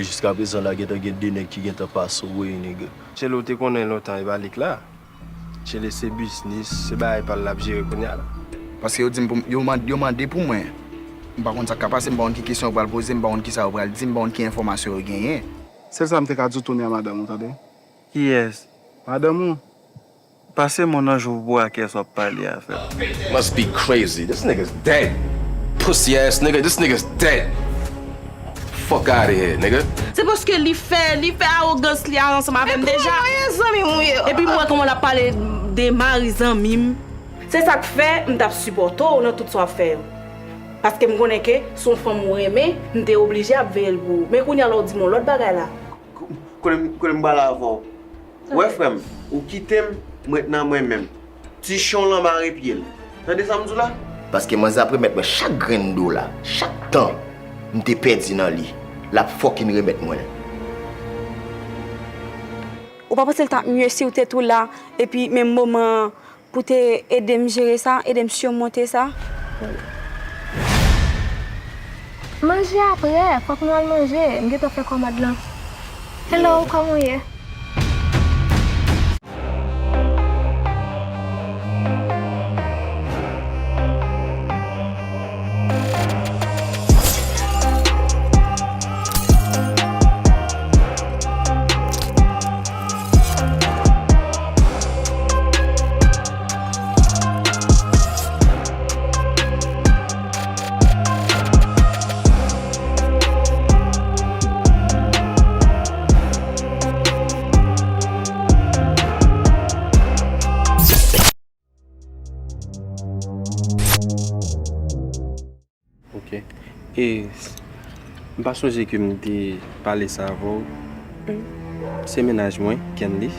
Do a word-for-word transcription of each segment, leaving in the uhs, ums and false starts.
Jiskaprezan la gentan gen de nèg ki gentan pase w, wi, nèg. Tchele w te konnen lontan e pa li k la. Tchele se biznis, se bagay pa l l ap jere kounye a la. Paske yo di m pou m, yo, man- yo mande pou mwen. M pa konn sa k ka pase, m pa konn ki kesyon yo pral poze, m pa konn kisa yo pral di, m pa konn ki enfòmasyon yo genyen. Sèl sa m te ka di w tounen a madanm ou, tande? Kiyès? Madanm ou. Pase m yon nan jou pou w a kiyès w ap pale avè l. Must be crazy. This nigga's dead. Pussy ass nigga, this nigga's dead. Fuck out of here, nigga. Se paske li fè, li fè awogans li a ansanm avè m deja. Epi m wè kòman l ap pale de mari zanmi m. Se sa k fè m t ap sipòte w nan tout sa w ap fè yo. Paske m konnen ke se yon fanm ou renmen, m te oblije ap veye l pou ou. Men kounye a la w di m yon lòt bagay la. Kote m kote m pral avè w? Wè frè m, ou kite m, m ret nan mwen menm. Ti chon lan mare pye l. Tande sa m di w la? Paske manzè ap remèt mwen chak grenn dola, chak tan m te pèdi nan li, l ap fucking remèt mwen l. Ou pa panse l t ap mye si w te tou la, epi menm moman an, pou te ede m jere sa, ede m simonte sa? Manje apre, fòk nou al manje, m gentan fè kòmand lan. Hello, kòman w ye? Ok. E m pa sonje ke m te pale sa avè w. Se mennaj mwen, Kenly.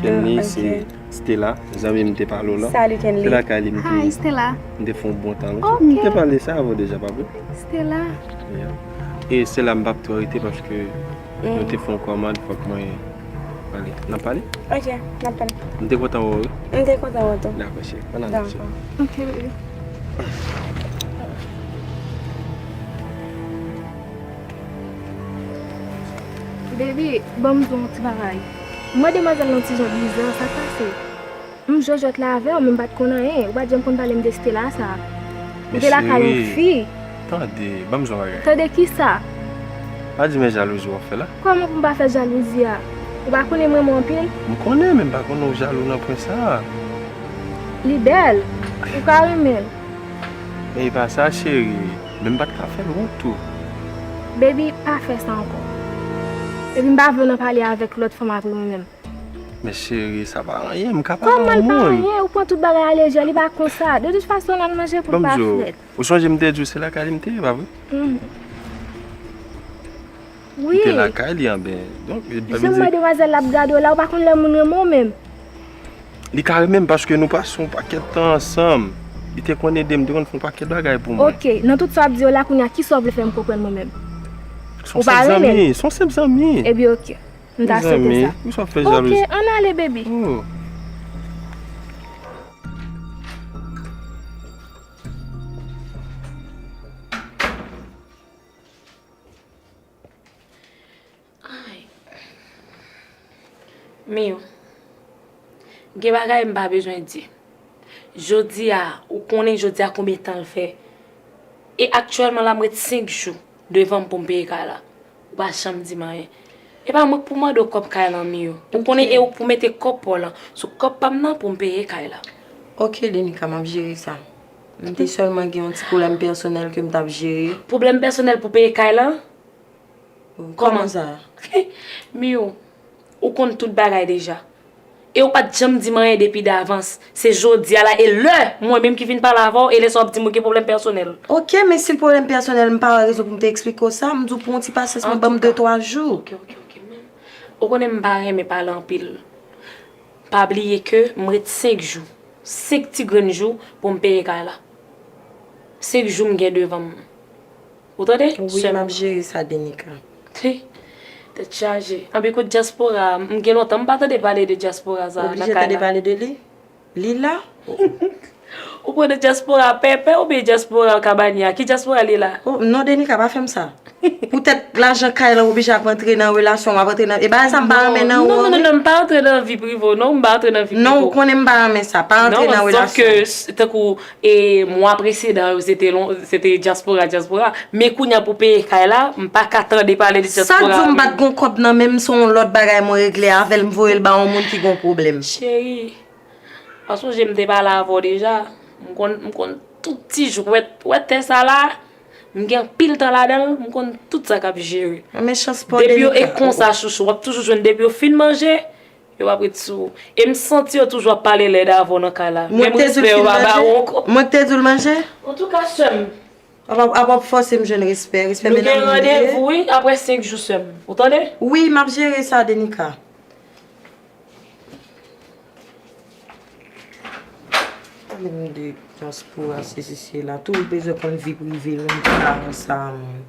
Kenly, se Stella, zanmi m te pale w lan. Salut Kenly. Se lakay li m te, m te fè yon bon tan wi. M te pale sa avè w deja, pa vre? Stella. Yeah. E se la m p ap twò rete paske nou te fè yon kòmand, fòk mwen ale. N ap pale? Ok, n ap pale. M te kontan wè w wi. M te kontan wè w tou. Dakò cheri. Ann ale cheri. Ok baby. Baby, ban m di w yon ti bagay. M wè demwazèl lan ti jan biza, sa k pase? M jwe jwèt la avè w, men m pa t konn anyen. Ou pa t janm konn pale m de Stella sa. Ou te lakay yon fi. Tande, ban m di w yon bagay. Tande kisa? Pa di men jalouzi w ap fè la. Kòman pou m pa fè jalouzi a? Ou pa konnen m renmen w anpil? M konnen, men m pa konnen w jalou nan pwen sa a. Li bèl. Ou ka renmen l. Men e pa sa, cheri. Men m pa t ka fè l wont tou. Baby, pa fè sa ankò. Epi m pa vle w nan pale avèk lòt fanm apre mwen menm. Men cheri, sa pa anyen, m ka pale a yon moun. Kòman l pa anyen? Ou pran tout bagay a lejè, li pa konsa. De tout fason, n al manje pou l pa frèt. Ou sonje m te di w se lakay li m te ye, pa vre? Wi. M te lakay li, anben, donk, li pa vle di. Jan m wè demwazèl la ap gade w la, ou pa konn lè moun renmen w menm. Li ka renmen m paske nou pase yon pakèt tan ansanm. Li te konn ede m, li te konn fè yon pakèt bagay pou mwen. Ok, nan tout sa w ap di yo la kounye a, kisa w vle fè m konprann mwen menm? Ou pa renmen l? Se yon senp zanmi. Ebyen ok. M ta swete sa. Kisa w ap fè jalouzi? Ok, ann ale, baby. Oh. Ay. Miyou, gen bagay m pa bezwen di. Jodi a, ou konnen jodi a konbyen tan l fè. E aktyèlman la, m ret senk jou devan m pou m peye kay la. Ou pa janm di m anyen. E pa mwen k pou mande w kòb kay lan, Miyou. Ou konnen e ou k pou mete kòb pa w lan sou kòb pa m nan pou m peye kay la. Ok, Denica, m ap jere sa. M te sèlman gen yon ti pwoblèm pèsonèl ke m t ap jere. Pwoblèm pèsonèl pou peye kay lan? Kòman sa? Miyou, ou konn tout bagay deja. E ou pa t janm di m anyen depi davans. Se jodi a la, e lè mwen menm ki vin pale avè w, e lè sa w ap di m ou gen pwoblèm pèsonèl. Ok, men si l pwoblèm pèsonèl, m pa wè rezon pou m te eksplike w sa. M di w pran yon ti pasyans, mwen ban m de, twa jou. Ok, ok, ok, men ou konnen m pa renmen pale anpil. Pa bliye ke m ret senk jou, senk ti grenn jou pou m peye kay la. Senk jou m gen devan m. Ou tande? Wi, m ap jere sa, Denica. Tèt chaje. Anpi kout dyaspora, m gen lontan m pa tande pale de dyaspora sa nan kay la. Oblije tande pale de li? Li la? Ou pran de dyaspora pèpè oubyen dyaspora kabanya? Ki dyaspora li la? Oh, non, Denica, pa fè m sa. Poutèt lajan kay la, w oblije ap antre nan relasyon, w ap antre nan, e bagay sa m pa renmen nan ou. Non, non, non, non, m pa antre nan vi prive w, non, m pa antre nan vi prive w. Non, ou konnen m pa renmen sa, pa antre nan relasyon. Non, tankou, e, mwa presedan yo, se te lon, se te dyaspora, dyaspora. Men kounye a pou peye kay la, m pa ka tande pale de dyaspora. Sa di w m pa t gon kòb nan men m, se yon lòt bagay mwen regle avè l, m voye l ba yon moun ki gon pwoblèm. Cheri, pa sonje m te pale avè w deja. M konn, m konn tout ti jwèt, wè tè sa la, m gen anpil tan ladan l, m konn tout sa k ap jere. Mechans pa w delika. Depi yo e konsa, chouchou, w ap toujou jwenn depi yo fin manje, yo p ap ret sou ou. E m santi yo toujou ap pale lèd avè w nan kay la. Menm respè yo pa ba ou ankò. Mwen k te di w l manje? Antouka, sè m. Apa, apa w ap fòse m jwenn respè, respè men nan moun li ye. Nou gen randevou, wi, apre senk jou, sè m. Ou tande? Wi, m ap jere sa, Denika. Pale m de dyaspora, sesi, sela. Tou bezwen konn vi prive l, menm jan sa, moun.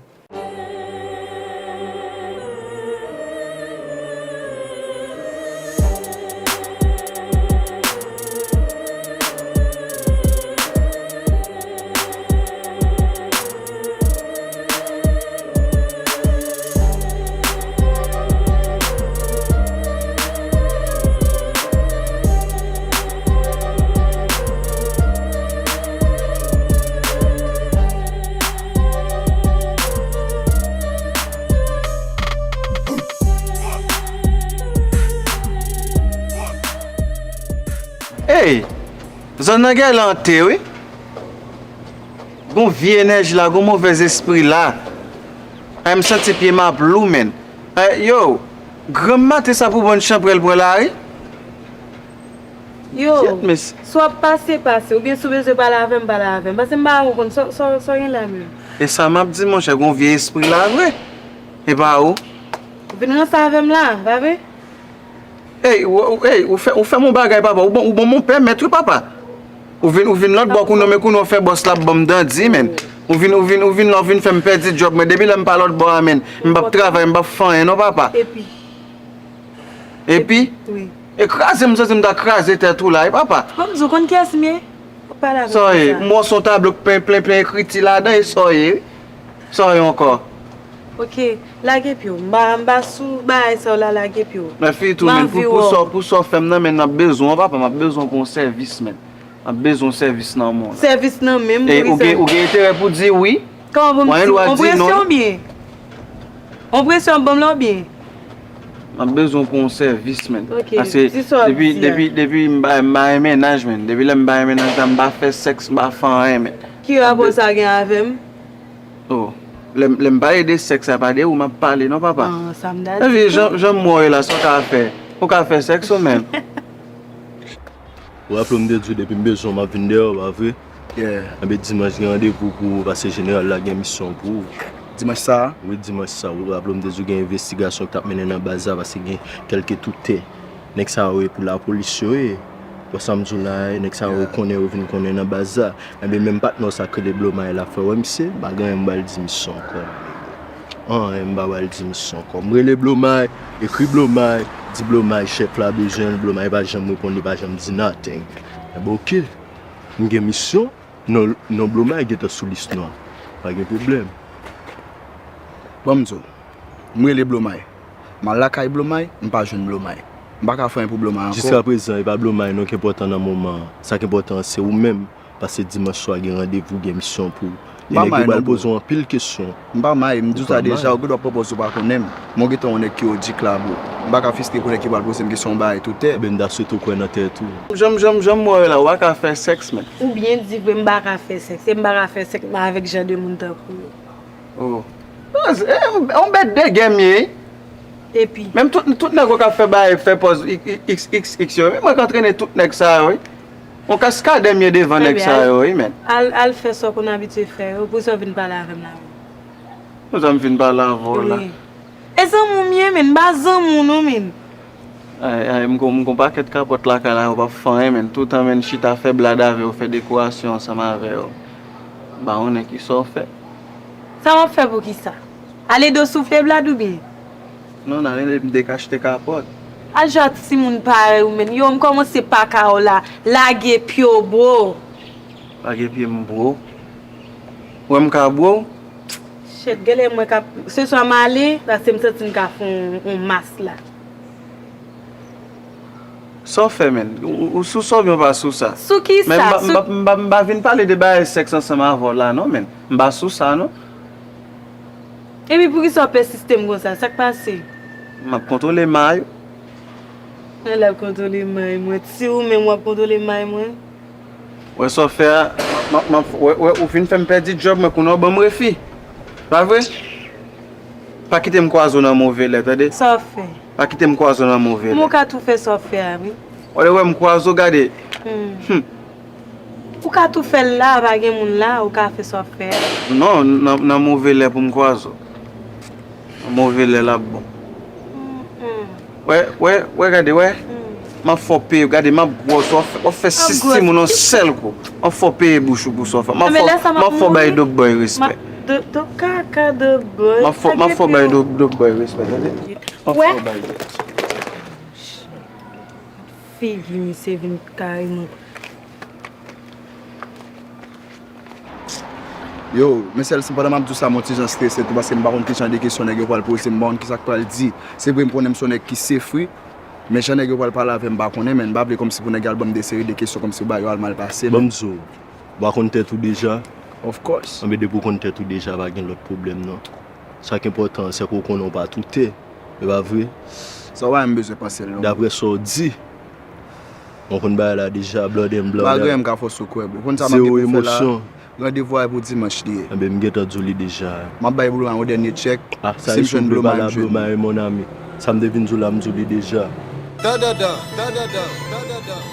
Ey! Zòn nan genlè ante, wi. Gon vye enèji la, gon movèz espri la. Ay, m santi pye m ap lou, menn. Ay, yo, granm maten sa pou bann chanpwèl pran lari? Yo, si w ap pase, pase. Oubyen si w bezwen pale avè m, pale avè m. Paske m pa konn sa, sa, sa w gen la menm. E sa m ap di, monchè, gon vye espri la vre. E pa ou? Ou vin ranse avè m la, pa vre? Ey, ou, ou, ey, ou fè, ou fè m yon bagay, papa. Ou ban, ou ban m yon pèmèt, wi, papa. Ou vin, ou vin lòt bò kounye a, men kounye a w fè bòs la ap ban m dandi, menn. Ou vin, ou vin, ou vin la, ou vin fè m pèdi djòb mwen. Depi lè m pa lòt bò a, menn, m p ap travay, m p ap fè anyen, non, papa. Epi? Epi? Wi. E kraze, m santi m ta kraze tèt ou la, wi, papa. Bon, m di w konn kiyès m ye? Ou pale avè m konsa. Sa w ye? M wè w se yon tablo k plen, plen, plen ekriti ladan, e sa w ye, wi. Sa w ye ankò? Ok, lage pye w. M pa, m pa sou bagay sa w la, lage pye w. Men fi tou, menn, pou, pou sa, pou sa w fè m nan, menn, m ap bezwen w, papa, m ap bezwen w pou yon sèvis, menn. M ap bezwen yon sèvis nan men w la. Sèvis nan men m, wi. E ou gen, ou gen enterè pou di wi? Kòman pou m di wi? On presyon oubyen? On presyon ap ban m la oubyen? M ap bezwen w pou yon sèvis, menn. Ok, di sa w ap di a. Paske depi, depi, depi m pa, m pa gen mennaj, menn. Depi lè m pa gen mennaj la, m pa fè sèks, m pa fè anyen, menn. Ki rapò sa gen avè m? Oh, lè, lè m pale de sèks, sa pa de ou m ap pale, non, papa. Ah, sa m ta di tou. Epi, jan, jan m wè w la, sa w ka fè? Ou ka fè sèks ou menm? Ou raple w m te di w depi m bezwen w, m ap vin dèyè w, pa vre? Yeah. Enben, dimanch gen randevou pou ou, paske jeneral la gen misyon pou ou. Dimanch sa a? Wi, dimanch sa a. Ou raple w m te di w gen envestigasyon k t ap mennen nan baz la, paske gen kèlke tou tè. Nèg sa yo ye pou lapolis yo ye. Wè sa m di w la a, nèg sa yo konnen, yo vin konnen nan baz la. Enben, menm patnè w sa k rele Blomay la, fè w wè misye, m pa gen anyen m pral di misye ankò. Anyen m pa pral di misye ankò. M rele Blomay, ekri Blomay, di Blomay chèf la bezwen l, Blomay pa janm reponn, li pa janm di nothing. Enben, oke. M gen misyon, non, non Blomay gentan sou lis nou an. Pa gen pwoblèm. Ban m di w, m rele Blomay. M al lakay Blomay, m pa jwenn Blomay. M pa ka fè anyen pou Blomay ankò. Jiskaprezan, e pa Blomay non ki enpòtan nan moman an. Sa k enpòtan an, se ou menm. Paske dimanch swa gen randevou, gen misyon pou ou. E nèg yo pral poze w anpil kesyon. M pa may, m di w sa deja, ou gen dwa pran pòz ou pa konnen m. Men w gentan yon nèg ki odik la, bro. M pa ka fistre pou nèg ki pral poze m kesyon yon bagay tou tè. Enben, m ta swete w kwè nan tèt ou. Jan, jan, jan m wè w la, ou pa ka fè sèks, menn. Ou byen di vre, m pa ka fè sèks. E m pa ka fè sèks avèk jan de moun tankou yo. Oh. Baz, e, yon bèt de gè m ye. Epi? Menm tout, tout nèg yo k ap fè bagay, fè pòz i-, i-, X X X yo, wi, mwen k antrene tout nèg sa yo, wi. Yon kaskadè m ye devan nèg sa yo, wi, menn. Al, al fè sa w konn abitye fè yo, pou sa w vin pale avè m la, wi. Pou sa m vin pale avè w la? Wi. E zanmi w m ye, menn, m pa zanmi w non, menn. Ay, ay, m gon, m gon pakèt kapòt lakay la, yo p ap fè anyen, menn. Toutan, menn, chita fè blad avè yo, fè dekorasyon ansanm avè yo. M pa konnen kisa w fè. Sa m ap fè pou kisa? Ale do soufle blad oubyen? Non, nan rele m dekachte kapòt. Al jwe ak timoun parèy ou, menn. Yo, m kòmanse pa ka w la. Lage pye w, bro. Lage pye m, bro? Ou wè m ka bro w? Shit, genlè mwen k ap, se swa m ale, paske m santi m ka fè yon, yon mas la. Sa w fè, menn? Ou, ou sou sa oubyen w pa sou sa? Sou ki sa? Men m pa, m pa, m pa, m pa vin pale de bagay sèks ansanm avè w la, non, menn. M pa sou sa, non. Epi poukisa w pèsiste m konsa? Sa k pase? M ap kontwole may ou. Ann l ap kontwole may mwen. Si ou menm w ap kontwole may mwen. Wè sa w fè a, m ap, m ap, wè, wè, ou fin fè m pèdi djòb mwen, kounye a w ban m refi. Pa vre? Pa kite m kwaze w nan move lè, tande? Sa w fè? Pa kite m kwaze w nan move lè. Mwen ka tou fè sa w fè a, wi. Wè, lè w wè m kwaze w, gade. Hmm. Ou ka tou fè l la, pa gen moun la, ou ka fè sa w fè a. Non, nan, nan move lè pou m kwaze w. Nan move lè l ap bon. Wè, wè, wè, gade, wè. M ap fè w peye, gade, m ap gwòs, w ap fè, w ap fè sis timoun yon sèl kou. M ap fè w peye bouch ou pou sa w fè. M ap fè, m ap fè w bay Dope Boy respè. Dope kaka, Dope Boy. M ap fè, m ap fè w bay Dope, Dope Boy respè, tande? M ap fè w bay. Figi misye vin kareman. Yo, men sèl si pandan m ap di w sa, m yon ti jan strese tou, paske m pa konn ki jan de kesyon nèg yo pral poze m, m pa konn ki sa k pral di. Se vre, m konnen m se yon nèg ki sefri, men jan nèg yo pral pale avè m, m pa konnen, men m pa vle kòmsi pou nèg yo al ban m de seri de kesyon kòmsi bagay yo al mal pase, men. Ban m di w, w pa konn tèt ou deja? Of course. Enben, depi w konn tèt ou deja, pa gen lòt pwoblèm, non. Sa k enpòtan an, se ke w konnen w pa toute. E pa vre? Sa w pa menm bezwen panse l, non. Daprè sa w di, mwen konn bagay la deja, blood and blood. Pa gen anyen m ka fòse w kwè, bro. Konn sa m ap gen pou m fè la. Zero emotion. Randevou a pou dimanch li ye. Enben, m gentan di w li deja. M ap bay Bloma yon dènye tchèk. Ah, sa e si w vle pale a Bloma e, mon ami. Sa m te vin di w la, m di w li deja. Dandandan, dandandan, dandandan.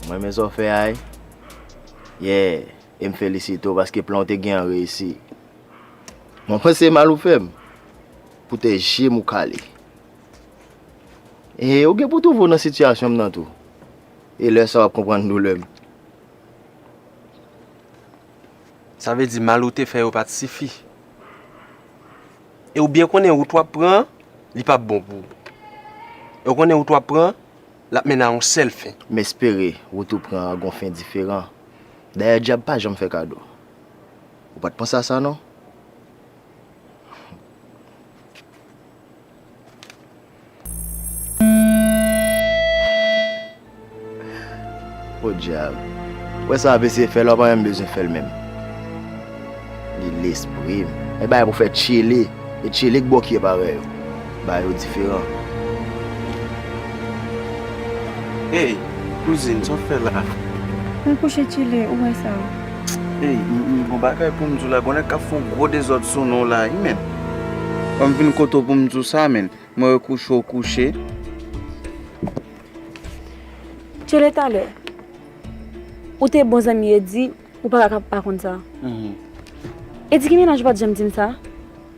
M renmen sa w fè a wi. Yeah, e m felisite w paske plan w te gen an reyisi. Mwen panse mal ou fè m. Poutèt je m ou kale. E ou gen pou twouve w nan sitiyasyon m nan tou. E lè sa w ap konprann doulè m. Sa vle di mal ou te fè yo pa t sifi. E ou byen konnen wout w ap pran an, li p ap bon pou ou. E ou konnen wout w ap pran an, l ap mennen a yon sèl fen. M espere wout ou pran an gon fen diferan. Dayè dyab pa janm fè kado. Ou pa t panse a sa non? Podyab. Ou wè sa w ap eseye fè la, ou pa menm bezwen fè l menm. Li lespri m. E bagay pou fè tchele. E tchele k bòkye parèy ou. Bagay yo diferan. Ey, kouzin, sa w fè la? Mwen kouche tchele, ou wè sa. Ey, m, m, gon bagay pou m di w la, gon nèg k ap fè yon gwo dezòd sou non w la, wi, menn. Ban m vin kote w pou m di w sa, menn. Mwen wè kouche w kouche. Tchele talè, ou te bon zanmi Edi, ou pa ka pa konn sa. Edi gen mennaj ou pa t janm di m sa.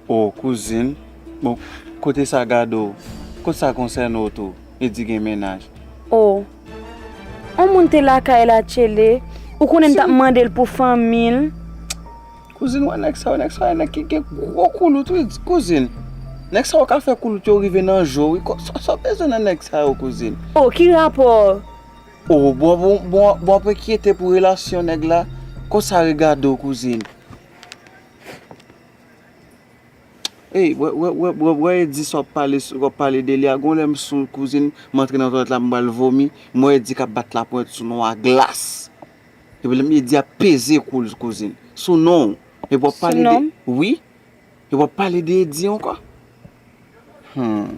O, kouzin, bon, kote sa gade w? Kot sa konsène w tou? Edi gen mennaj. O, on moun te lakay la tchele, ou konnen m t ap mande l pou fanmi l. Kouzin, wè nèg sa yo, nèg sa yo nèg ki gen gwo koulout wi, kouzin. Nèg sa yo ka fè koulout yo rive nan je w wi, sa w bezwen nan nèg sa yo kouzin? O, ki rapò? O, bon, bon, bon, bon, w ap enkyete pou relasyon nèg la, konsa regade w kouzin. Ey, wè, wè, wè, wè, wè Edi sa w ap pale, w ap pale de li a, gon lè m sou kouzin, m antre nan twalèt la, m pral vomi, m wè Edi k ap bat laponyèt sou non a glas. Epi lè m Edi ap peze kou l kouzin. Sou non w. Epi w ap pale de. Wi. Epi w ap pale de Edi ankò. Hmm.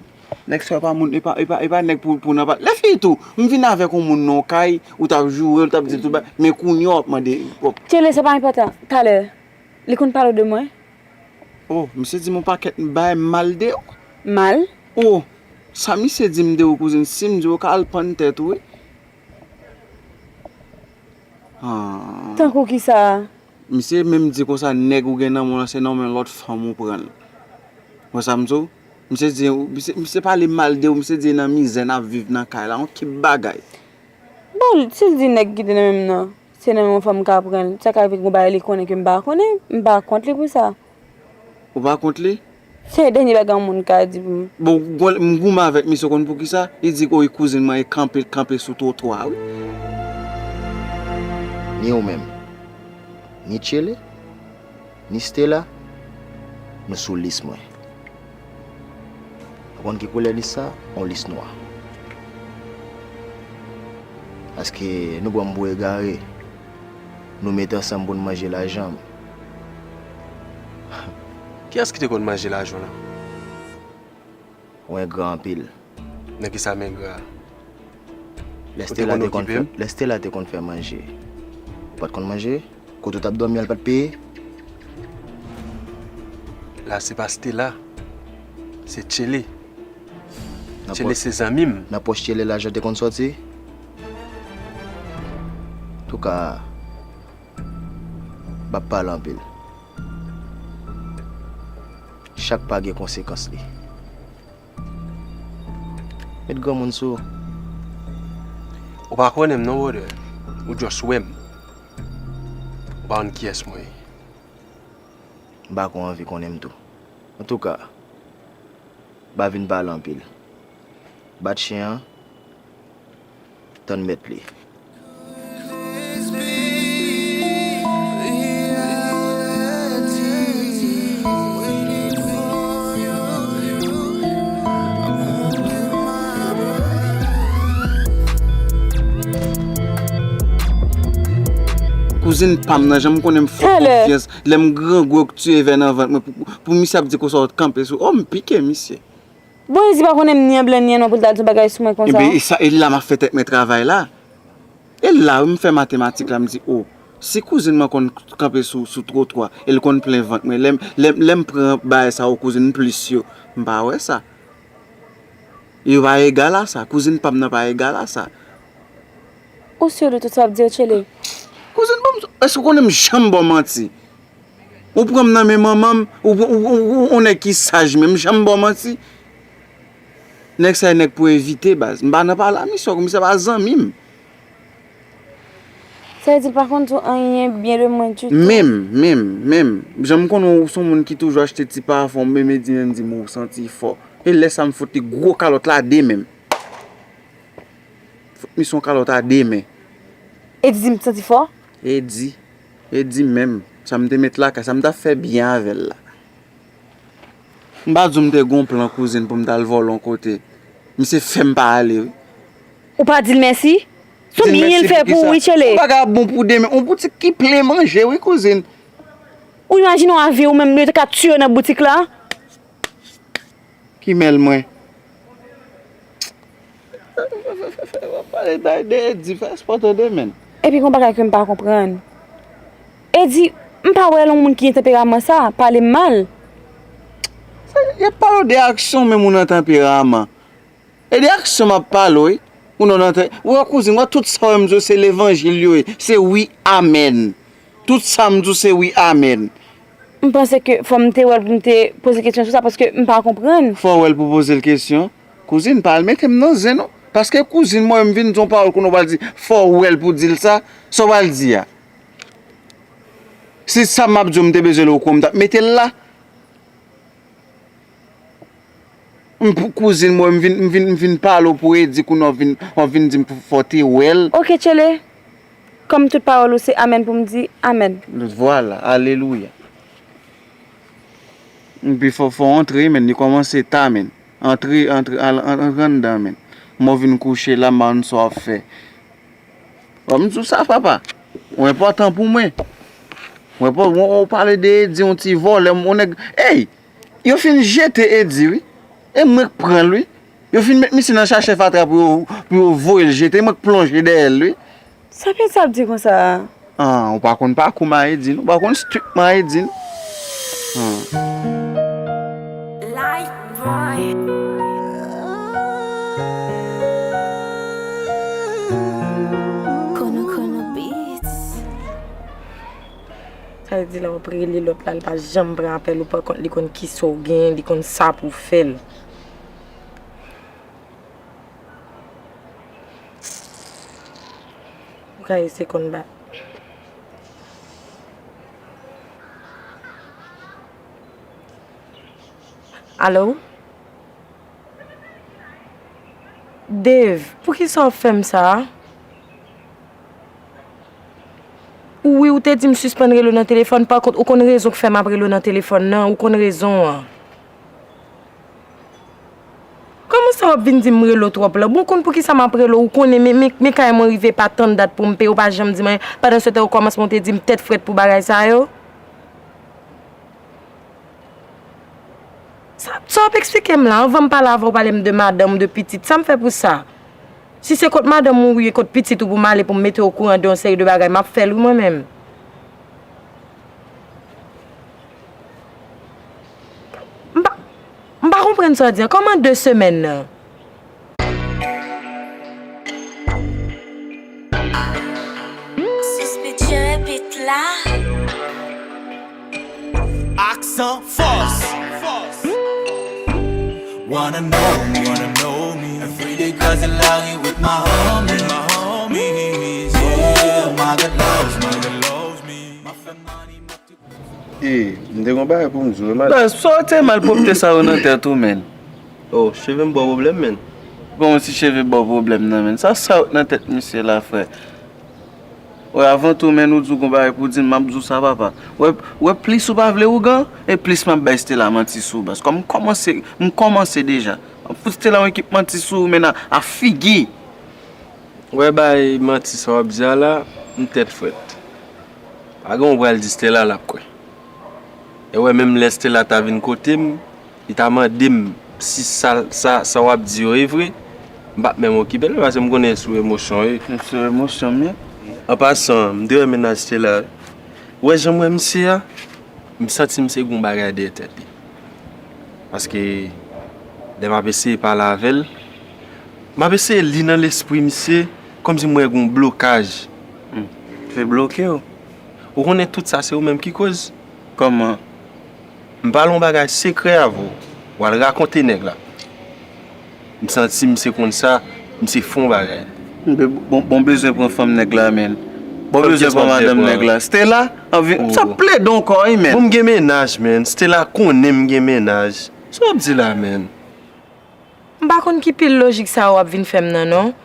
Nèg sa yo pa moun, e pa, e pa, e pa nèg pou, pou nan pa. Lè fini tou, m vin avèk yon moun nan yon kay, ou t ap joure l, ou t ap di tout bagay, men kounye a w ap mande, w ap Tchele, sa pa enpòtan. Talè, li konn pale w de mwen? Oh, misye di m yon pakèt bagay mal de w. Mal? Oh, sa misye di m de ou, kouzin, si m di w, ou ka al pann tèt ou, wi. Ah. Tankou kisa? Misye menm di konsa nèg ou gen nan men w lan se nan men lòt fanm ou pran l. Wè sa m di w? Misye di, misye, misye pale mal de ou, misye di e nan mizè n ap viv nan kay la, yon kip bagay. Bon, si l di nèg ki te nan men m nan, se nan men yon fanm m ka pran l, sa ka vin gon bagay li konnen ke m pa konnen, m pa kont li pou sa. Ou pa kont li? Se dènye bagay yon moun ka di pou m. Bon, gwo- m goumen avèk misye, ou konn poukisa? Li di, o, e kouzin mwen, e kanpe, kanpe sou twotwa a, wi. Ni ou menm, ni Tchele, ni Stella, nou sou lis mwen. Ou konn ki koulè lis sa? Yon lis nwa. Paske nou pran m pou egare. Nou met ansanm pou n manje lajan m. Kiyès ki te konn manje lajan w lan? Ou engra anpil. Nan kisa m engra? Lè Stella te konn fè, lè Stella te konn fè manje, ou pa t konn manje? Kote w t ap dòmi an, l pa t peye? La se pa Stella, se Tchele. Tchele se zanmi m. Nan pòch Tchele lajan te konn sòti? Antouka, m p ap pale anpil. Chak pa gen konsekans li. Met granmoun sou ou. Ou pa konnen m non, brother. Ou just wè m. Ou pa konn kiyès mwen ye. M pa ko anvi konnen m tou. Antouka, m pa vin pale anpil. Bat chen an, tann mèt li. Kouzin pa m nan janm konnen m fè konfyans. Lè m grangou yo k tiye vè nan vant mwen pou, pou misye ap di konsa w t kanpe sou. Oh, m pike misye. Bon, Ezi pa konnen m ni an blan ni an nwa pou l ta di yon bagay sou mwen konsa. Ebyen, e sa, e la m ap fè tèt mwen travay la. E la wi m fè matematik la, m di, o, si kouzin mwen konn kanpe sou, sou twotwa, e l konn plen vant mwen, lè m, lè m, lè m pran bagay sa yo kouzin m plis yo, m pa wè sa. Yo pa egal a sa, kouzin pa m nan pa egal a sa. Ou si de tout sa w ap di yo, Tchele? Kouzin pa m, èske w konnen m janm ba w manti? Ou pran m nan men manman m, ou, ou, ou, ou, ou nèg ki saj, men m janm ba w manti. Nèg sa e nèg pou evite, baz. M pa nan pale a misye, misye pa zanmi m. Sa vle di l pa konn di w anyen byen de mwen ditou? Menm, menm, menm. Jan m konnen w se yon moun ki toujou achte ti pafon, m menm e di menm di m ou santi fò. E lè sa m fout li gwo kalòt la de men m. Fout misye yon kalòt a de men. Edi di m santi fò? Edi. Edi menm. Sa m te met lakay, sa m t ap fè byen avè l la. M pa di w m te gen yon plan kouzin pou m t al vòlò yon kote. Misye fè m pa ale wi. Ou pa di l mèsi? Se yon byen l fè pou ou wi, Tchele. Yon bagay ap bon pou demen. Yon boutik ki plen manje wi, kouzin. Ou imajine w avyon ou menm, yo te ka tiye w nan boutik la? Ki mèl mwen? Fè, fè, fè, fè, w ap pale bay de Edi, fè espò tande, menn. Epi gon bagay ke m pa konprann. Edi, m pa wè l yon moun ki gen tanperaman sa, pale m mal. Sa, y ap pale w de aksyon, menm ou nan tanperaman. E de aksyon m ap pale w, wi. Ou nan, nan, ou wè kouzin, w wè tout sa w wè m di w, se levanjil yo ye. Se wi, amèn. Tout sa m di w, se wi, amèn. M panse ke fò m te wè l pou m te poze kesyon sou sa, paske m pa konprann. Fò w wè l pou poze l kesyon. Kouzin, pa al mete m nan zen, non. Paske kouzin, mwen, m vin di yon pawòl kounye w pral di, fò w wè l pou di l sa. Sa w pral di a? Si sa m ap di w, m te bezwen l okon, m t ap mete l la. M pou kouzin mwen, m vin, m vin, m vin pale w pou Edi kounye w vin, w vin di m fò w te wè l. Oke Tchele, kòm tout pawòl ou se amèn pou m di, amèn. Vwala, alelouya. Epi fò, fò w antre, men, li kòmanse ta, men. Antre, antre, al, an, antre anndan, men. Mwen w vin kouche la, m pa konn sa w ap fè. Bon, m di w sa, papa. Ou enpòtan pou mwen. Ou enpò-, ou, ou pale de Edi, yon ti vòlè, yon nèg. Ey! Yo fin jete Edi, wi. E mwen k pran l, wi. Yo fin met misye nan sachè fatra pou yo, pou yo voye l jete, mwen k plonje dèyè l, wi. Sa Pyèt sa ap di konsa a? Ah, ou pa konn pakou Mayedin, ou pa konn strik Mayedin. Ah. Life boy. Kono Kono Beats. Sa vle di lè w ap rele lòt la, li pa janm pran apèl ou, pa kont li konn kisa w gen, li konn sa pou w fè l. Ou ka eseye konn bat. Alo? Dave, poukisa w ap fè m sa? Wi, ou te di m sispann rele w nan telefòn, pa kont, ou konn rezon k fè m ap rele w nan telefòn nan, ou konn rezon an. Kòman sa w ap vin di m rele w twòp la? Bon, ou konn poukisa m ap rele w, ou konnen, men, men, men kay mwen rive pa tann dat pou m peye, ou pa janm di m anyen. Pandan se tan, okòmansman, ou te di m tèt frèt pou bagay sa yo. Sa, sa w ap eksplike m la? Anvan m pale avè w, pale m de madanm, de pitit. Sa m fè pou sa? Si se kot madanm ou ye, kot pitit ou pou m ale pou m mete w okouran de yon seri de bagay, m ap fè l wi mwen menm. M pa, m pa konprann sa w di an. Kòman de semèn nan? Suspicion beat la. Aksan fòs. Wanna know me, wanna know me. Every day cross the line with my homie, my homies. Yeah, my God loves, my God loves me. Ma fè money, ma E, m te gon bagay pou m di w, wi, madan. Baz, sa w te malpwòpte sa yo nan tèt ou, menn? Oh, cheve m ba w pwoblèm, menn. Kòman si cheve ba w pwoblèm nan, menn? Sa, sa yo nan tèt misye la, frè? Wè, avan tou, menn, ou di w gon bagay pou w di m, m ap di w sa, papa. Wè, wè, plis ou pa vle ougan, e plis m ap bay Stella manti sou ou, baz. Kòm m kòmanse, m kòmanse deja. M ap fout Stella yon ekip manti sou ou, menn, a, a figi. Wè bay manti sa w ap di a la, m tèt frèt. Pa gen w pral di Stella l ap kwè. E wè menm lè Stella ta vin kote m, li ta mande m si sa, sa, sa w ap di yo e vre, m p ap menm okipe l, paske m konnen e sou emosyon w ye. Se sou emosyon m ye. An pasan, m te wè mennaj Stella. Ou wè jan m wè misye a, m santi misye gon bagay dèyè tèt li. Paske lè m ap eseye pale avè l, m ap eseye li nan lespri misye, kòmsi m wè gon blokaj. Hmm. Te bloke w. Ou konnen tout sa se ou menm ki koz. Kòman? M pale yon bagay sekrè avè w. W al rakonte nèg la. M santi misye konn sa, misye fè yon bagay. Bon, bon bezwen pran fanm nèg la, menn. Bon bezwen pran madanm nèg la. Stella, anvi, sa plede ankò, wi, menn. Bon, m gen mennaj, menn. Stella konnen m gen mennaj. Sa w ap di la, menn? M pa konn ki pil lojik sa yo w ap vin fè m nan, non.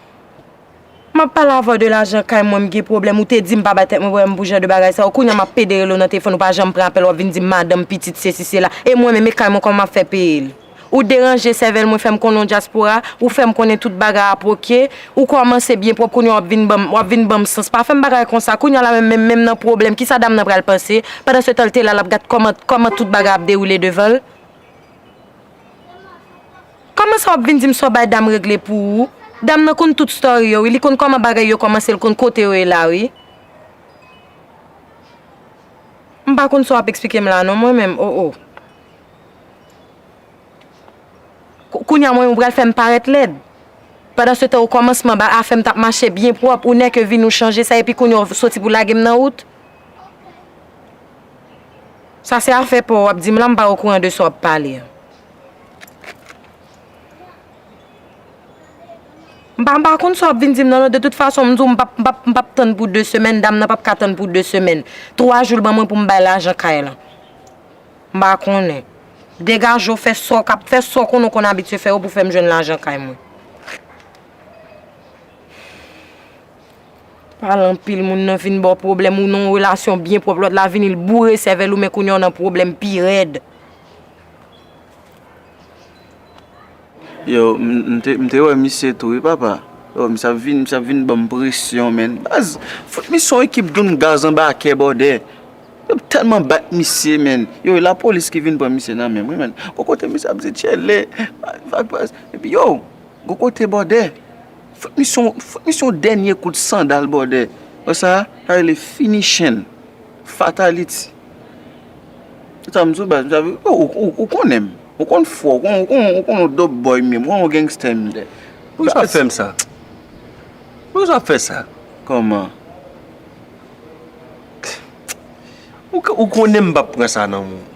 M ap pale avè w de lajan kay mwen, m gen pwoblèm, ou te di m pa bay tèt mwen pwoblèm pou jan de bagay sa yo. Kounye a m ap pede rele w nan telefòn, ou pa janm pran apèl, w ap vin di m madanm, pitit, sesi, sela. E mwen menm, e kay mwen kòman m ap fè peye l? Ou deranje sèvèl mwen, fè m konnen w dyaspora, ou fè m konnen tout bagay ap oke, ou kòmanse byen pwòp, kounye a w ap vin ban m, w ap vin ban m sans. Pa fè m bagay konsa, kounye a la menm, menm, menm nan pwoblèm, kisa dam nan pral panse? Pandan se tan l te la, l ap gad kòman, kòman tout bagay ap dewoule devan l. Kòman sa w ap vin di m sa w bay dam regle pou ou? Dam nan konn tout story yo, wi, li konn kòman bagay yo kòmanse, l konn kote yo ye la, wi. M pa konn sa w ap eksplike m la non, mwen menm, o, o. Kou-, kounye a mwen, ou pral fè m parèt lèd. Pandan se tan, okòmansman, ba-, afè m t ap mache byen pwòp, ou nèke vin ou chanje sa, epi kounye a w soti pou lage m nan wout. Sa se afè pa w, w ap di m la, m pa okouran de sa w ap pale a. M pa, m pa konn sa w ap vin di m nan, non, de tout fason, m di w, m p ap, m p ap, m p ap tann pou de semèn, dam nan p ap ka tann pou de semèn. Twa jou l ban mwen pou m bay lajan kay lan. M pa konnen. Degaje w, fè sa w k ap, fè sa w konnen w konn abitye fè yo pou fè m jwenn lajan kay mwen. Pale anpil, moun nan vin ba w pwoblèm, ou nan yon relasyon byen pwòp, lòt la vini, l boure sèvèl ou, men kounye a w nan pwoblèm pi rèd. Yo, m, m te, m te wè misye tou, wi, papa. Yo, misye ap vin, misye ap vin ban m presyon, menn. Baz, fout misye yon ekip doun gaz anba kè bòdè. Yo tèlman bat misye, menn. Yo, e lapolis ki vin pran misye nan men m, wi, menn. Bon, kote misye ap di, "Tchele, vag pas." Epi, yo, Gon kote bòdè. Fòk misyon, fòk misyon dènye kout sandal bòdè. Wè sa, sa rele finishing. Fatality. Se sa m di w baz, m sa, ou, ou, ou, ou konnen m. Ou konn fò, ou konn, ou konn, ou konn yon dope boy m ye, ou konn yon gangster m ye. Poukisa w ap fè m sa? Poukisa w ap fè sa? Kòman? Ou, ou konnen m p ap pran sa nan men w.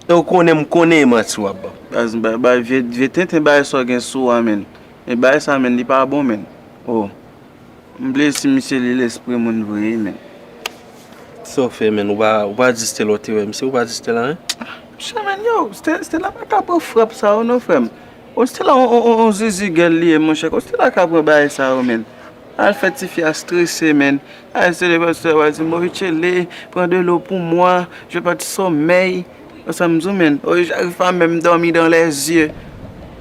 E ou konnen m konnen e manti w ap ban m. Baz, ba, ba, vye, vye tenten bagay sa w gen sou a, menn. E bagay sa, menn, li pa bon, menn. Oh. M bliye si misye li lespri moun vre, menn. Sa w fè, menn? Ou pa, ou pa di Stella w te wè misye, ou pa di Stella, hein? Monchè, menn, yo, Ste-, Stella pa ka pran frap sa yo, non, frè m. O Stella, on, on, on, on zizi gèl li ye, monchè. Ko Stella ka pran bagay sa yo, menn? Al fè tifi a strese, menn. Al strese, pastè, w al di, Morichele, prends de l'eau pour moi, je pas de sommeil. Wè sa m di w, menn. O, j'arrive pas même dormir dans les yeux.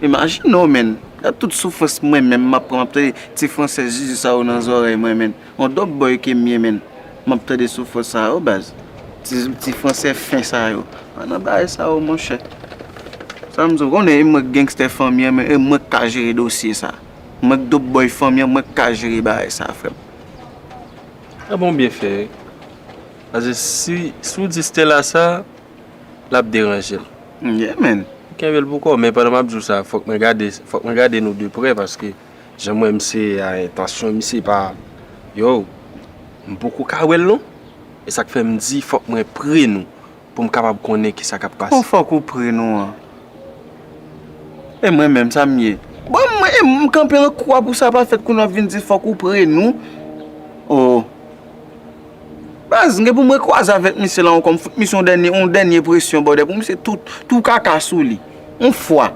Imajine w, menn. Gad tout soufrans mwen menm m ap pran, m ap tande ti fransè zizi sa yo nan zòrèy mwen, menn. On dope boy ke m ye, menn. M ap tande soufrans sa yo, baz. Ti, ti fransè fen sa yo. Pa nan bagay sa yo, monchè. Sa m di w, konnen e mwen k gangster fanmi an, men e mwen k ka jere dosye sa. Mwen k dope boy fanmi an, mwen k ka jere bagay sa, frè m. Ah bon, byen fè. Paske si, si w di Stella sa, l ap deranje l. Yeah, man. Kenbe l pou kò w, men pandan m ap di w sa, fòk mwen gade, fòk mwen gade nou de prè, paske jan m wè misye a, entansyon misye pa, yo, m poko ka wè l non. E sa k fè m di fòk mwen pre nou, pou m kapab konnen kisa k ap pase. Bon, fòk ou pre nou an. E mwen menm, sa m ye? Bon, mwen, e m kanpe nan kou a pou sa pa fèt, kounye a w ap vin di fòk ou pre nou. Oh. Baz, m gen pou mwen kwaze avèk misye la ankò, m fout misye yon dènye, yon dènye presyon, bòdè, pou misye tou, tou kaka sou li. Yon fwa.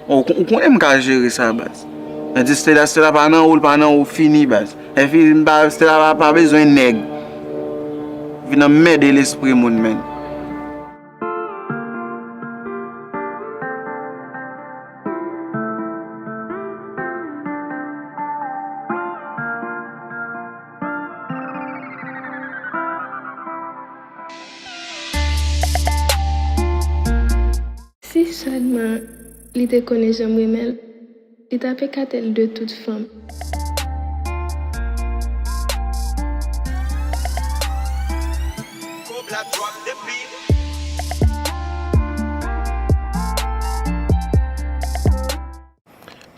Ou, ou konnen m ka jere sa, baz. Epi Stella, Stella pa nan ou, l pa nan ou, fini, baz. Epi m pa, Stella pa, pa bezwen nèg. Vin anmède lespri moun, menn. Si sèlman li te konnen jan m renmen l, li t ap ekate l de tout fanm.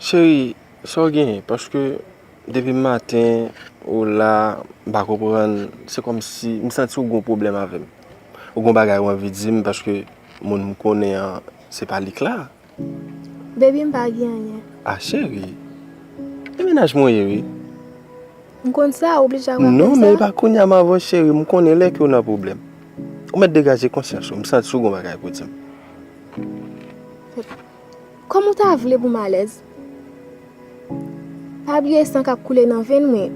Cheri, sa w genyen? Paske depi maten ou la, m pa konprann. Se kòmsi m santi w gen yon pwoblèm avè m. Ou gen yon bagay ou anvi di m, paske moun m konnen an, se pa li k la. Baby, m pa gen anyen. Ah, cheri. E mennaj mwen ye, wi. M konn sa, ou oblije ak w ap di m sa. Non, men e pa kounye a m avè w, cheri. M konnen lè ke w nan pwoblèm. Ou mèt degaje konsyans ou. M santi w gen yon bagay pou di m. Kòman w ta vle pou m alèz? Pa bliye san k ap koule nan venn mwen.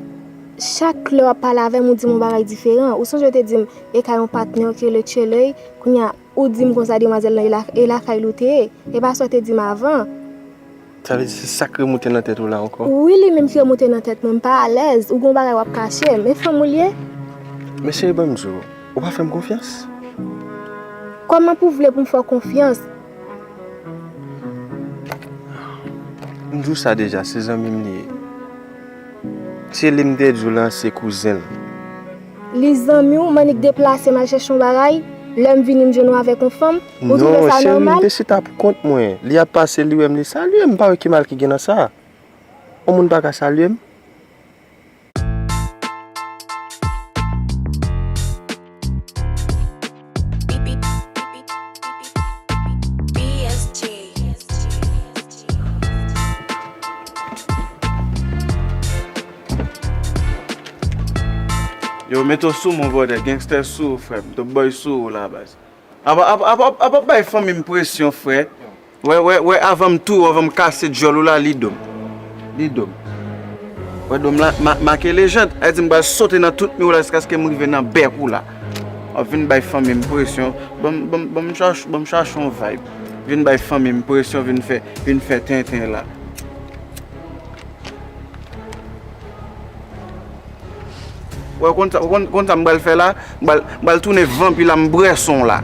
Chak lè w ap pale avè m, ou di m yon bagay diferan. Ou sonje w te di m e ka yon patnè w k rele Tcheley, kounye a ou di m konsa demwazèl lan e la, e lakay li w te ye. E pa sa w te di m avan. Sa vle di se sa k remoute nan tèt ou la ankò? Wi, li menm ki remoute nan tèt mwen, m pa alèz. Ou gen yon bagay w ap kache m. E fanm ou l ye? Men cheri, ban m di w, ou pa fè m konfyans? Kòman pou w vle pou m fè w konfyans? M di w sa deja, se zanmi m li ye. Se li m te di w lan, se kouzen l. Li zanmi w, m annik deplase m al chèche yon bagay, lè m vini m jwenn ou avèk yon fanm, ou twouve sa nòmal? Non, cheri, m te chita pou kont mwen. Li ap pase, li wè m, li salye m, m pa wè ki mal ki gen nan sa. Yon moun pa ka salye m? Yo, mete w sou mwen, brother. Gangster sou ou, frè m. Top boy sou ou la, baz. Apa, apa, apa, apa bay fanmi m presyon, frè. Wè, wè, wè, avan m tou, avan m kase djòl ou la, li do m. Li do m. Wè do m la, ma-, make lejand. Sa di m pral sote nan tout mi w la jiskaske m rive nan bèk ou la. W ap vin bay fanmi m presyon. Ban m, ban m, ban m chache, ban m chache yon vibe. Vin bay fanmi m presyon, vin fè, vin fè tenten la. Wè, konn sa, konn, konn sa m pral fè la? M pral, m pral tounen vanpi la, m bwè san w la.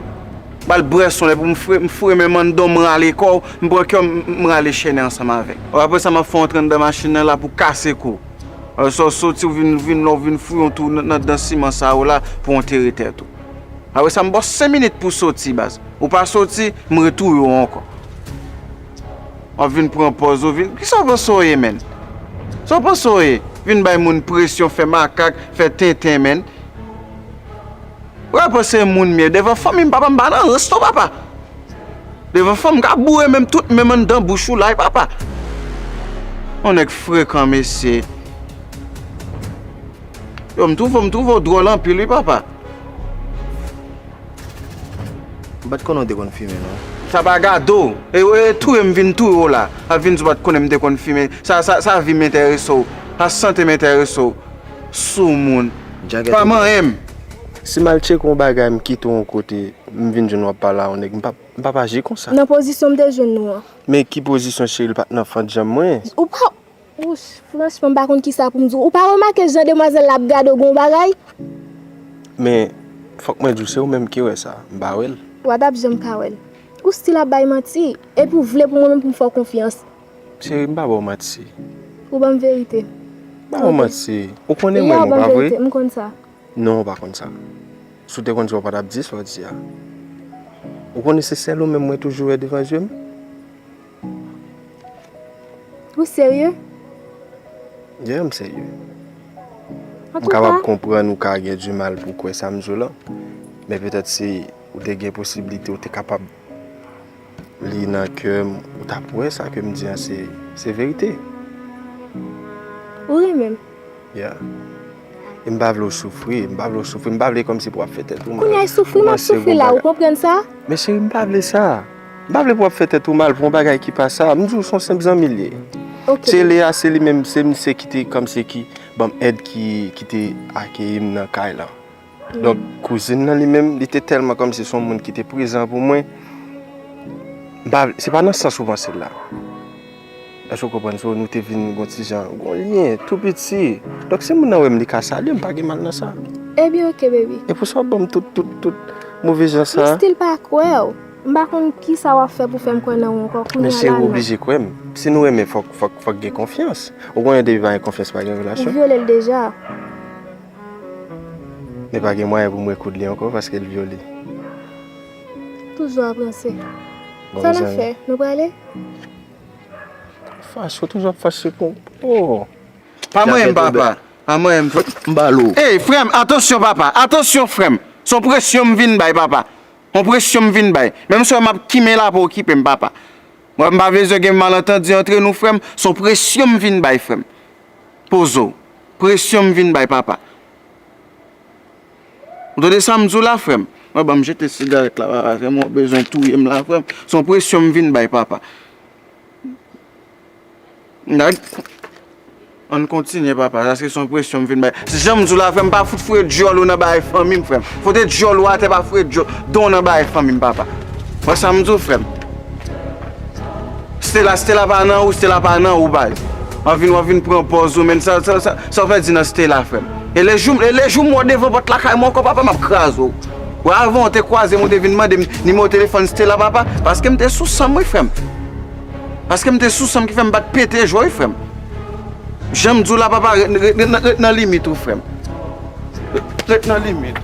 M al bwè son lè pou m fre, m foure men m anndan w, m rale kò w, m pran kè w, m, m rale chène ansanm avè w. Apre sa, m ap fè w antre anndan machin nan la pou kase kou. Apre sa, w soti, w vin, vin la, w vin fouye yon twou nan, nan, nan siman sa yo la pou w antere tèt ou. Apre sa, m ba w senk minit pou w soti, baz. Ou pa soti, m retouye w ankò. W ap vin pran pòz ou, vin. Kisa w panse w ye, menn? Sa w panse w ye? Vin bay moun presyon, fè makak, fè tenten, menn. Ou pa panse moun m ye? Devan fanmi m, papa, m pa nan rans non, papa. Devan fanmi m, m ka boure menm tout menm anndan bouch ou la, wi, papa. Yon nèg frekan, mesye. Yo, m twouve, m twouve w dwòl anpil, wi, papa. M pa t konnen w te konn fimen, non. Sa pa gade w. E, e touye m vin touye w la. A vin di w pa t konnen m te konn fimen. Sa, sa, sa vi m enterese w. Sa sante m enterese w. Soumoun. Djagèt. Pa manyen m. Si m al tcheke yon bagay, m kite w yon kote, m vin jwenn w ap pale a yon nèg, m p ap, m p ap aji konsa. Nan pozisyon m te jwenn nou an. Men ki pozisyon, cheri, l pa t nan fannjanm mwen. Ou pa Wouch, franchman, m pa konn kisa pou m di w. Ou pa remake jan demwazèl la ap gade w gen yon bagay? Men, fòk mwen di w, se ou menm ki wè sa. M pa wè l. W a t ap janm ka wè l. Ou still ap bay manti. Epi w vle pou mwen menm pou m fè w konfyans. Cheri, m pa ba w manti. Ou ban m verite. M ba w manti. Ou konnen mwen, ou pa vre? M konn sa. Non, ou pa konn sa. Si w te konn sa, ou pa t ap di sa w di a. Ou konnen se sèl ou menm mwen toujou wè devan je m? Ou serye? Yeah, m serye. M kapab konprann ou ka gen di mal pou kwè sa m di w lan. Men petèt si ou te gen posiblite, ou te kapab li nan kè m, ou t ap wè sa ke m di an se, se verite. Ou renmen m? Yeah. E m pa vle w soufri, m pa vle w soufri, m pa vle kòmsi pou w ap fè tèt ou mal. Kounye a, e soufri m ap soufri la, ou konprann sa? Men cheri, m pa vle sa. M pa vle pou w ap fè tèt ou mal pou yon bagay ki pa sa. M di w se yon senp zanmi l ye. Ok. Tjele a, se li menm, se misye ki te kòmsi ki ban m èd ki, ki te akeyi m nan kay lan. Donk, kouzin nan li menm, li te tèlman kòmsi se yon moun ki te prezan pou mwen. M pa, se pa nan sans ou panse l la. Èske w konprann sa? Nou te vin gon ti jan, gon lyen, tou piti. Donk, si moun nan wè m, li ka salye m, pa gen mal nan sa. Ebyen, ok, baby. E pou sa w ap ban m tout, tout, tout move jan sa? M still pa kwè w. M pa konn kisa w ap fè pou fè m kwè nan ou ankò kounye a la non. Men cheri, ou oblije kwè m. Si nou renmen, fòk, fòk, fòk gen konfyans. Ou konnen depi pa gen konfyans, pa gen relasyon. Ou vyole l deja. Men pa gen mwayen pou m rekoud li ankò paske l vyole. Toujou ap ranse. Sa n ap fè? Nou prale? Fache, ou toujou ap fache kon, oh. Pa manyen m, papa. Pa manyen m. M ba l ou. Ey, frè m, atansyon, papa. Atansyon, frè m. Se yon presyon m vin bay, papa. Yon presyon m vin bay. Menm si w wè m ap kimen la, pa okipe m, papa. Mwen, m pa bezwen gen malantandi antre nou, frè m. Se yon presyon m vin bay, frè m. Poze w. Presyon m vin bay, papa. Ou tande sa m di w la, frè m? Mwen, ban m jete sigarèt la, papa. Frè m, ou bezwen touye m la, frè m. Se yon presyon m vin bay, papa. Nèg, ann kontinye, papa, paske se yon presyon m vin bay. Se jan m di w la, frè m, pa fout foure dyòl ou nan bagay fanmi m, frè m. Fote dyòl ou atè, pa foure dyòl, don nan bagay fanmi m, papa. Wè sa m di w, frè m. Stella, Stella pa nan ou, Stella pa nan ou, baz. W ap vin, w ap vin pran pòz ou, men sa, sa, sa, sa w fè di nan Stella, frè m. E lejou, e lejou m wè w devan pòt lakay mwen ankò, papa, m ap kraze w. Wè, avan w te kwaze m, ou te vin mande m nimewo telefòn Stella, papa, paske m te sou san m, wi, frè m. Paske m te sou san m ki fè m pa t pete jwe, wi, frè m. Jan m di w la, papa, ret, ret, ret, ret nan limit ou, frè m. Ret nan limit.